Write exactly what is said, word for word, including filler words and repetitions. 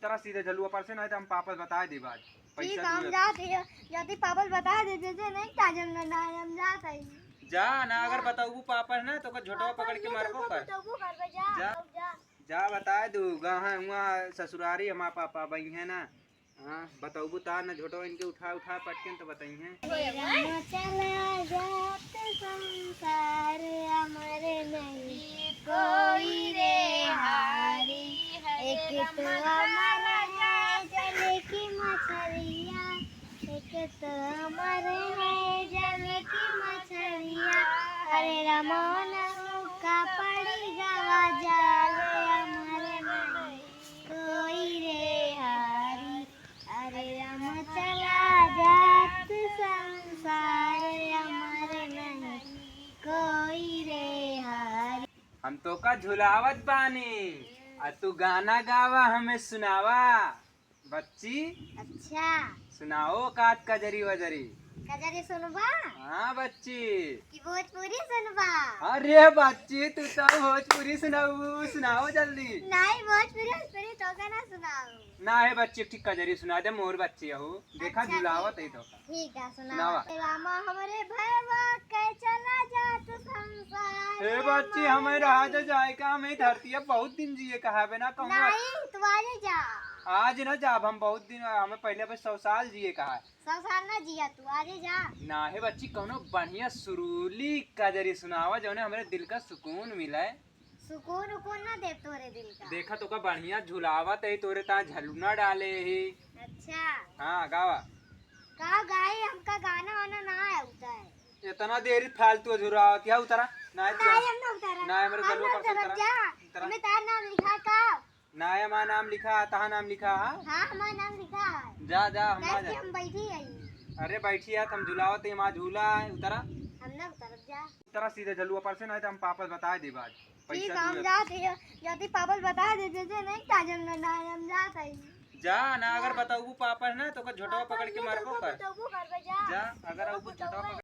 चला सीधे झलुआ पर से, नहीं तो हम पापा से बताए देब आज। ठीक पैसा है, हम दे। जात है, जल्दी पापा से बताए दे, जैसे नहीं ताजन ना, ना, हम जात है। जा ना, अगर हाँ। बताऊबू पापा से ना, तो ओकर झोटवा पापा पकड़ के नहीं, मारबो तो कर। बताऊबू घर पे जा, जा। अब जा। जा बताए दू, गा है हुआ ससुरारी हमार पापा बई है ना। हाँ, बताऊबू ता ना, झोटवा इनके उठा, उठा पटकन तो बताई है। राम चला जात संसार, अमर नहीं कोई रे हारी। एक तो अमर है जल की मछलिया, एक तो अमर है जल की मछलिया। अरे रमन का पड़ी गवा जाल, अमर नहीं कोई रे हारी। अरे राम चला जात संसार, अमर नहीं कोई रे हारी। हम तोका झुलावत बानी, आ तू गाना गावा, हमें सुनावा। बच्ची, अच्छा। सुनाओ कात कजरी वजरी। कजरी सुनबा? हाँ बच्ची। कि भोजपुरी सुनबा? अरे बच्ची, तू तो भोजपुरी सुनाऊ, सुनाओ जल्दी। नहीं, भोजपुरी, भोजपुरी तोका ना सुनाऊ। ना है बच्ची, एक ठे कजरी सुना दे, मोर बच्ची अहू। देखा अच्छा, झुलावत ठीक है। है तो। ठीक है, सुनावा। सुनावा। रामा हमरे भैया के चला जात संसार। हे बच्ची, हमें रहा जा जाए का, हमें धरती है बहुत दिन जिए कहा बिना कहूँ। नहीं, तू आजे जा। आज ना जाब हम, बहुत दिन, हमें पहले बस सौ साल जिए कहा है। सौ साल ना जिया तू, आजे जा। ना है बच्ची, कौनो बढ़िया सुरीली कजरी सुनावा, जौने हमरे दिल का सुकून मिले। सुकून उकून ना दे तोरे दिल का। देखा तोका बढ़िया झुलावत है, तोरे ता झलुना डाले ही। अच्छा। हाँ, गावा। का गाई, हमका गाना वाना ना आवता है। इतना देरी फालतू झुरावत है, उतरा। ना है तू नहीं, हम ना उतरा। ना है, मेरे हम गलवा ना पर से उतरा, उतरा। जा। उतरा। हमें तार नाम लिखा का? ना है, हमारा नाम लिखा, तहा नाम लिखा है। हाँ, हमारा नाम लिखा है। जा, जा, हम ना कैसे जा। हम बैठी है? अरे बैठी है, हम झुलावत है, हमारा झूला है, उतरा। हम ना उतरब, जा। उतरा सीधे झलुआ पर से, नहीं तो हम पापा से बताए देब आज। ठीक पैसा है, हम दूर। जात है, जल्दी पापा से बताए दे, जैसे नहीं ताजन ना, ना, हम जात है। जा ना, अगर हाँ। बताऊबू पापा से ना, तो ओकर झोटवा पापा पकड़ के नहीं, मारबो तो कर। बताऊबू घर पे जा। जा, अगर बताऊबू आऊबू झोटवा बताऊबू।